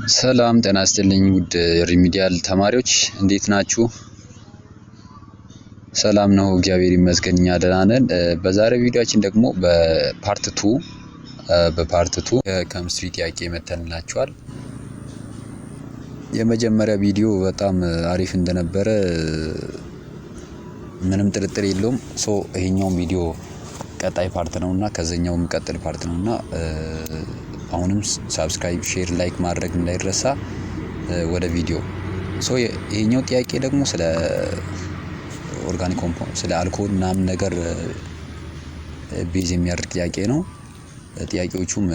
ሰላም ጤና ይስጥልኝ ውድ የ remedial ተማሪዎች፣ እንዴት ናችሁ? ሰላም ነው፣ እግዚአብሔር ይመስገን፣ እኛ ደህና ነን። በዛሬው ቪዲዮአችን ደግሞ በ part two chemistry ጥያቄ መተንላችኋል። የመጀመሪያ ቪዲዮ በጣም አሪፍ እንደነበረ ምንም ጥርጥር የለውም። So ይሄኛውም ቪዲዮ ቀጣይ part ነውና ከዚህኛው የሚቀጥል part ነውና አሁንም subscribe፣ share፣ like ማድረግ እንዳይረሳ። ወደ ቪዲዮ። So ይሄኛው ጥያቄ ደግሞ ስለ organic compound፣ ስለ አልኮል ምናምን ነገር base የሚያደርግ ጥያቄ ነው። ጥያቄዎቹም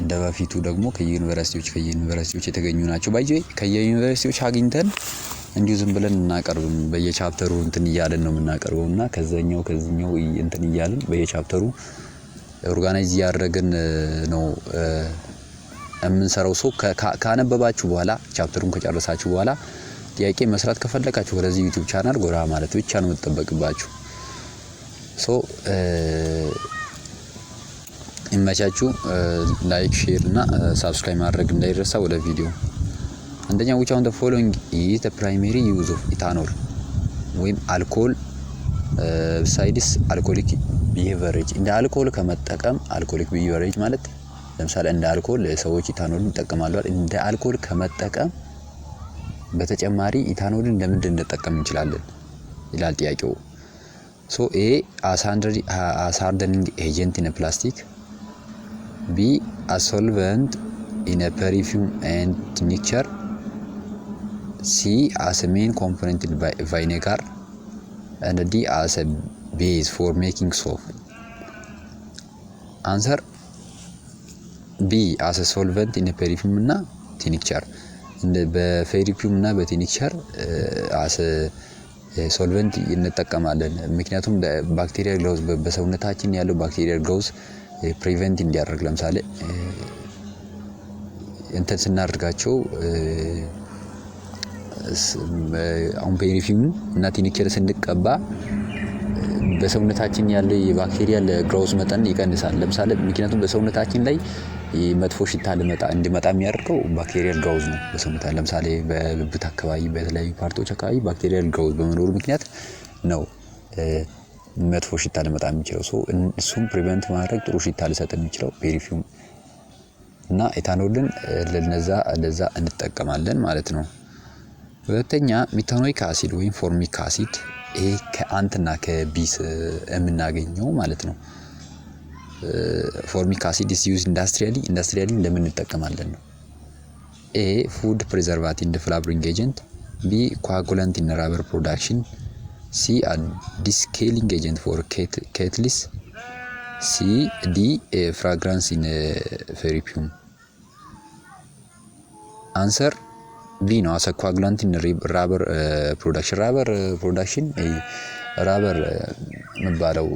እንደ በፊቱ ደግሞ ከየዩኒቨርሲቲዎች የተገኙ ናቸው። By the way ከየዩኒቨርሲቲዎች አግኝተን እንዲሁ ዝም ብለን እናቀርብም። በየ chapter ኡ እንትን እያልን ነው የምናቀርበው እና ከዛኛው ከዚህኛው እንትን እያልን በየ chapter ኡ organize እያደረግን ነው የምንሰራው። So ካነበባችሁ በኋላ፣ chapter ኡን ከጨረሳችሁ በኋላ ጥያቄ መስራት ከፈለጋችሁ ወደዚህ YouTube channel ጎራ ማለት ብቻ ነው የምጠበቅባችሁ። So ይመቻችሁ። Like፣ share እና subscribe ማድረግ እንዳይረሳ። ወደ ቪዲዮ። አንደኛ፣ which one the following is the primary use of ethanol ወይም alcohol besides alcoholic beverage? እንደ አልኮል ከመጠቀም፣ alcoholic beverage ማለት ለምሳሌ እንደ አልኮል ሰዎች ኢታኖልን ይጠቀማሉ። እንደ አልኮል ከመጠቀም በተጨማሪ ኢታኖልን ለምንድን እንጠቀም እንችላለን ይላል ጥያቄው። So A, as hardening agent in plastic፣ B, as solvent in perfume and tincture፣ C, as main component in vinegar and D, as a base for making soap። Answer B, as solvent in perfume እና tincture። በ perfume እና በ tincture as solvent እንጠቀማለን። ምክንያቱም bacterial growth፣ በሰውነታችን ያለው bacterial growth prevent እንዲያደርግ፣ ለምሳሌ እንትን ስናደርጋቸው፣ አሁን perfume እና tincture ስንቀባ በሰውነታችን ያለው የ bacterial growth መጠን ይቀንሳል። ለምሳሌ ምክንያቱም በሰውነታችን ላይ መጥፎ ሽታ እንዲመጣ የሚያደርገው bacterial growth ነው። በሰውነታ ለምሳሌ በብብት አካባቢ፣ በተለያዩ part ኦች አካባቢ bacterial growth በመኖሩ ምክንያት ነው መጥፎ ሽታ ሊመጣ የሚችለው። So እሱም prevent ማድረግ ጥሩ ሽታ ሊሰጥ የሚችለው perfume እና ኢታኖልን ለነዛ ለዛ እንጠቀማለን ማለት ነው። ሁለተኛ፣ methanoic acid ወይም formic acid፣ ይሄ ከ ant ና ከ bees የምናገኘው ማለት ነው። Formic acid is used industrially ለምን እንጠቀማለን ነው። A, food preservative and flavoring agent፣ B, coagulant in rubber production፣ C, descaling agent for kettles፣ D, fragrance in perfume። Answer B ነው። As coagulant in rubber production። Rubber production፣ rubber የሚባለው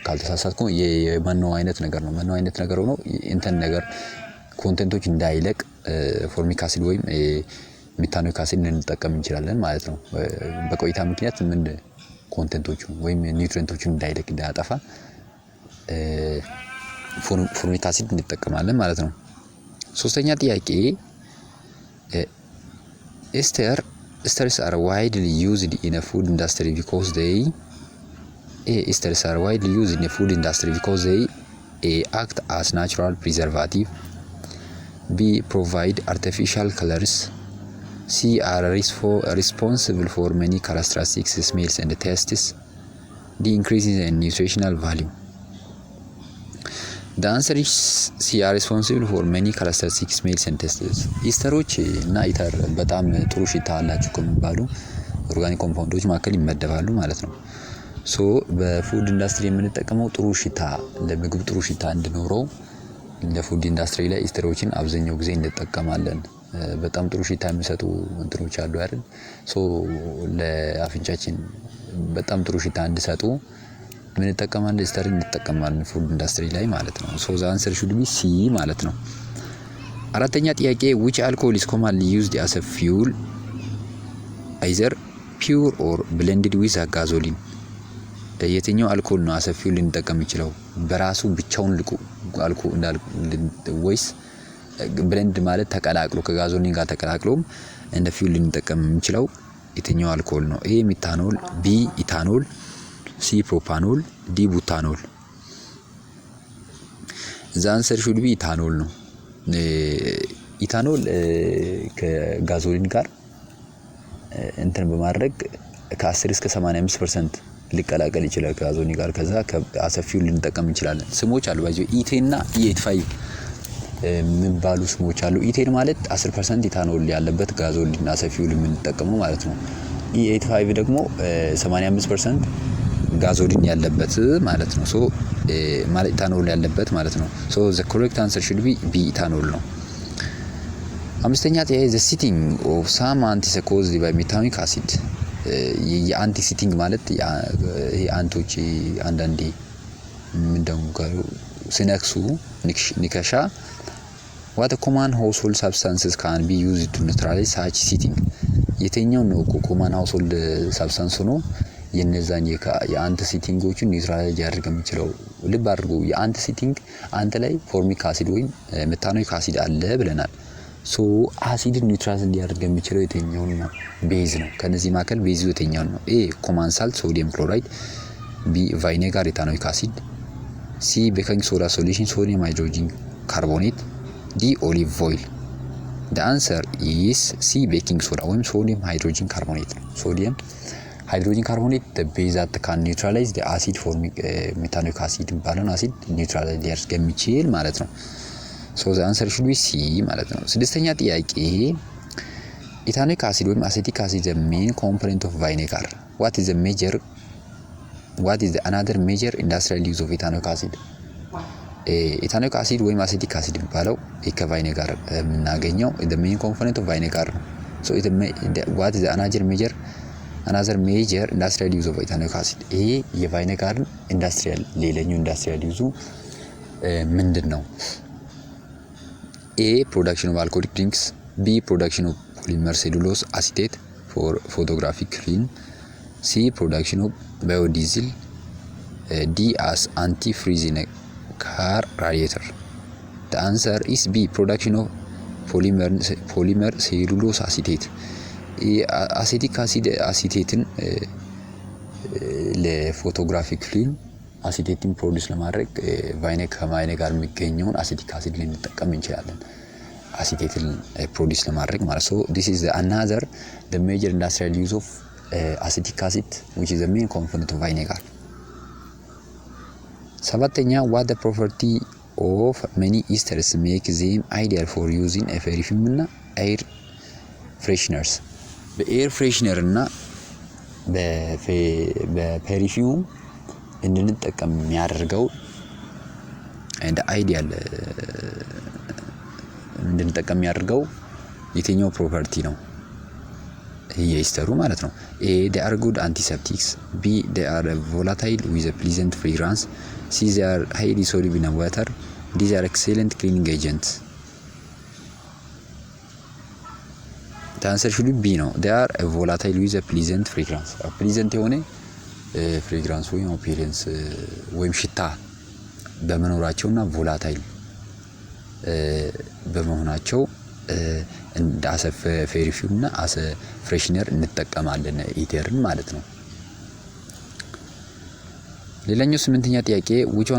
ካልተሳሳትኩ የመኖ አይነት ነገር ነው። መኖ አይነት ነገር ሆኖ እንትን ነገር content ኦች እንዳይለቅ formic acid ወይም methanoic acid ልንጠቀም እንችላለን ማለት ነው። በቆይታ ምክንያት ምን content ኦቹን ወይም nutrient ኦቹን እንዳይለቅ፣ እንዳያጠፋ formic acid እንጠቀማለን ማለት ነው። ሶስተኛ ጥያቄ፣ esters are widely used in food industry because they A esters are widely used in food industry because they A, act as natural preservative፣ B, provide artificial colors፣ C, are responsible for many characteristics smells and tastes፣ D, increasing nutritional value። The answer is C, are responsible for many characteristic smells and tastes። Ester ኦች እና ether በጣም ጥሩ ሽታ አላቸው ከሚባሉ organic compound ኦች መካከል ይመደባሉ ማለት ነው። So በ food industry የምንጠቀመው ጥሩ ሽታ፣ ለምግብ ጥሩ ሽታ እንዲኖረው ለ food industry ላይ ester ኦችን አብዛኛው ጊዜ እንጠቀማለን። በጣም ጥሩ ሽታ የሚሰጡ እንትኖች አሉ አይደል? So ለአፍንጫችን በጣም ጥሩ ሽታ እንዲሰጡ ምን እንጠቀማለን? Ester ን እንጠቀማለን food industry ላይ ማለት ነው። So the answer should be C ማለት ነው። አራተኛ ጥያቄ፣ which alcohol is commonly used as a fuel, either pure or blended with gasoline? የትኛው አልኮል ነው as a fuel ልንጠቀም የሚችለው፣ በራሱ ብቻውን ልቁ አልኮ ወይስ Blend ማለት ተቀላቅሎ፣ ከ gasoline ጋር ተቀላቅሎም እንደ fuel ልንጠቀም የምንችለው የትኛው አልኮል ነው? A methanol፣ B ethanol፣ C propanol፣ D butanol። The answer should be ethanol ነው። Ethanol ከ gasoline ጋር እንትን በማድረግ ከ10 እስከ 85% ሊቀላቀል ይችላል ከ gasoline ጋር። ከዛ as a fuel ልንጠቀም እንችላለን። ስሞች አሉ፣ ባይዞ E10 እና E85 የሚባሉ ስሞች አሉ። E10 ማለት 10% ኢታኖል ያለበት gasoline as a fuel የምንጠቀመው ማለት ነው። E85 ደግሞ 85% gasoline ያለበት ማለት ነው። So ማለት ኢታኖል ያለበት ማለት ነው። So the correct answer should be B, ethanol ነው። አምስተኛ ጥያቄ፣ the stinging of some ants caused by methanoic acid። የ ant sting ማለት ይሄ ant ኦች አንዳንዴ ምንድነው ሲነክሱ ንከሻ። What common household substances can be used to neutralize such sting? የትኛው ነው common household substance ሆኖ የነዛን የ ant sting ኦችን neutralize ሊያደርግ የሚችለው? ልብ አድርጉ፣ የ ant sting ant ላይ formic acid ወይም methanoic acid አለ ብለናል። So acid ን neutralize ሊያደርግ የሚችለው የትኛውን ነው? Base ነው። ከነዚህ መካከል base ኡ የትኛውን ነው? A common salt sodium chloride፣ B vinegar ethanoic acid፣ C baking soda solution sodium hydrogen carbonate፣ D olive oil። The answer is C, baking soda ወይም sodium hydrogen carbonate ነው። Sodium hydrogen carbonate base that can neutralize acid, formic methanoic acid የሚባለውን acid neutralize ሊያደርግ የሚችል ማለት ነው። So the answer should be C ማለት ነው። ስድስተኛ ጥያቄ፣ ethanoic acid ወይም acetic acid the main component of vinegar. What is another major industrial use of ethanoic acid? Ethanoic acid ወይም acetic acid የሚባለው ከ vinegar የምናገኘው main component of vinegar ነው። So what is another major industrial use of ethanoic acid? ይሄ የ vinegar ን industrial ሌላኛው industrial use ኡ ምንድን ነው? A production of alcoholic drinks፣ B production of polymer cellulose acetate for photographic film፣ C production of biodiesel፣ D as antifreeze in car radiator። The answer is B, production of polymer cellulose acetate። Acetic acid acetate ን ለ photographic film acetate ን produce ለማድረግ ከ vinegar የሚገኘውን acetic acid ልንጠቀም እንችላለን። Acetate ን produce ለማድረግ ማለት። So this is another the major industrial use of acetic acid, which is the main component of vinegar። ሰባተኛ፣ what the property of many esters make them ideal for using perfume እና air fresheners? በ air freshener እና በ perfume እንድንጠቀም የሚያደርገው፣ እንደ ideal እንድንጠቀም የሚያደርገው የትኛው property ነው? የ ester ኡ ማለት ነው። A they are good antiseptics፣ B they are volatile with pleasant fragrance፣ C they are highly soluble in water፣ D they are excellent cleaning agent። Answer should B ነው። They are volatile with pleasant fragrance። Pleasant የሆነ fragrance ወይም appearance ወይም ሽታ በመኖራቸውና volatile በመሆናቸው እንደ as a perfume እና as a freshener እንጠቀማለን ether ን ማለት ነው። ሌላኛው ስምንተኛ ጥያቄ፣ which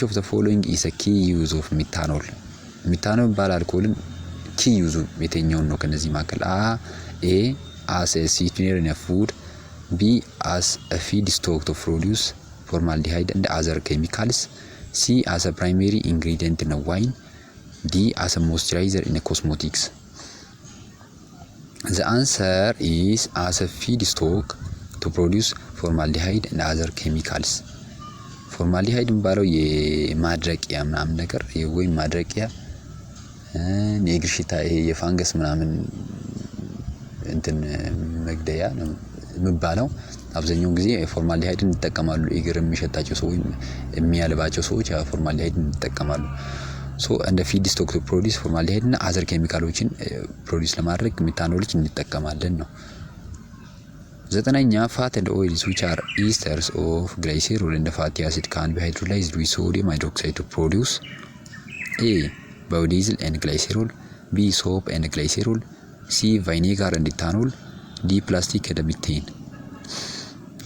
of the following is a key use of methanol? Methanol የሚባል አልኮልን key use ኡ የትኛውን ነው? ከነዚህ መካከል A as a sweetener in food፣ B as a feedstock to produce formaldehyde and other chemicals፣ C as a primary ingredient in wine፣ D as a moisturizer in cosmetics። The answer is as a feedstock to produce formaldehyde and other chemicals። Formaldehyde የሚባለው የማድረቂያ ምናምን ነገር ወይም ማድረቂያ፣ የእግር ሽታ፣ ይሄ የፋንገስ ምናምን እንትን መግደያ ነው የሚባለው። አብዛኛውን ጊዜ formaldehyde ን ይጠቀማሉ። እግር የሚሸታቸው ሰው ወይም የሚያልባቸው ሰዎች formaldehyde ን ይጠቀማሉ። So እንደ feedstock to produce formaldehyde እና other ኬሚካሎችን produce ለማድረግ methanol ኦች እንጠቀማለን ነው። ዘጠነኛ፣ fat and oils, which are esters of glycerol and fatty acid, can be hydrolyzed with sodium hydroxide to produce: A Biodiesel and glycerol፣ B soap and glycerol፣ C vinegar and ethanol፣ D plastic and methane።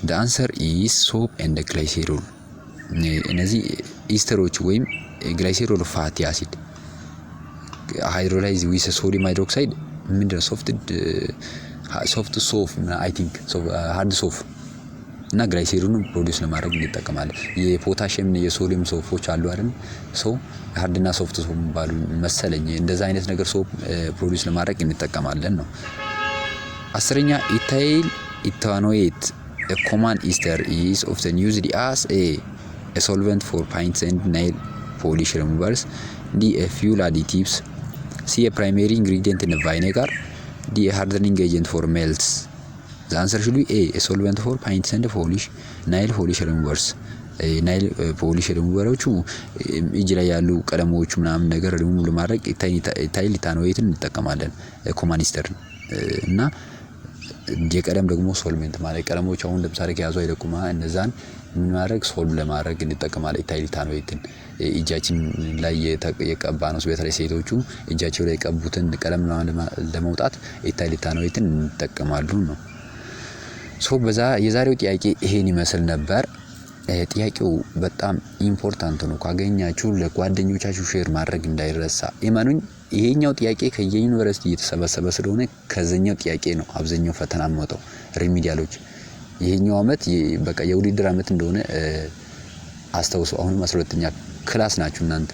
The answer is soap and glycerol። እነዚህ ester ኦች ወይም glycerol fatty acid hydrolyze with sodium hydroxide ምንድነው? Soft soap, I think hard soap እና glycerin ኑን produce ለማድረግ እንጠቀማለን። የ potassium የ sodium soap ኦች አሉ አይደል? So hard እና soft soap የሚባሉ መሰለኝ፣ እንደዛ አይነት ነገር soap produce ለማድረግ እንጠቀማለን ነው። 10ኛ፣ ethyl ethanoate, common ester, is often used as A solvent for paints and nail ፖሊሽ ሪሙቨርስ፣ ቢ ፊውል አዲቲቭስ፣ ሲ ፕራይሜሪ ኢንግሪዲየንት ኢን ቫይኔጋር፣ ዲ ሃርደኒንግ ኤጀንት ፎር ሜልትስ። ዘ አንሰር ሹድ ቢ ኤ ሶልቨንት ፎር ፓይንትስ ኤንድ ፖሊሽ ናይል ፖሊሽ ሪሙቨርስ። ናይል ፖሊሽ ሪሙቨሮቹ እጅ ላይ ያሉ ቀለሞቹ ምናምን ነገር ሪሙቭ ለማድረግ ethyl ethanoate ን እንጠቀማለን፣ common ester እና የቀለም ደግሞ solvent ማለት ቀለሞች አሁን ለምሳሌ ከያዙ አይለቁም፣ እነዛን ምን ማድረግ፣ solve ለማድረግ እንጠቀማለን ethyl ethanoate ን። እጃችን ላይ የቀባ ነው፣ በተለይ ሴቶቹ እጃቸው ላይ የቀቡትን ቀለም ለመውጣት ethyl ethanoate ን እንጠቀማሉ ነው። So በዛ የዛሬው ጥያቄ ይሄን ይመስል ነበር። ጥያቄው በጣም important ነው። ካገኛችሁ ለጓደኞቻችሁ share ማድረግ እንዳይረሳ። እመኑኝ፣ ይሄኛው ጥያቄ ከየዩኒቨርሲቲ እየተሰበሰበ ስለሆነ ከዚኛው ጥያቄ ነው አብዛኛው ፈተና የሚወጣው። Remedial ኦች ይሄኛው አመት በቃ የውድድር አመት እንደሆነ አስታውሱ። አሁንም 12ኛ class ናችሁ እናንተ።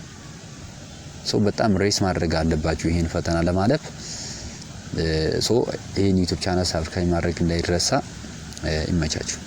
So በጣም race ማድረግ አለባችሁ ይሄን ፈተና ለማለፍ። So ይሄን YouTube channel subscribe ማድረግ እንዳይረሳ። ይመቻችሁ።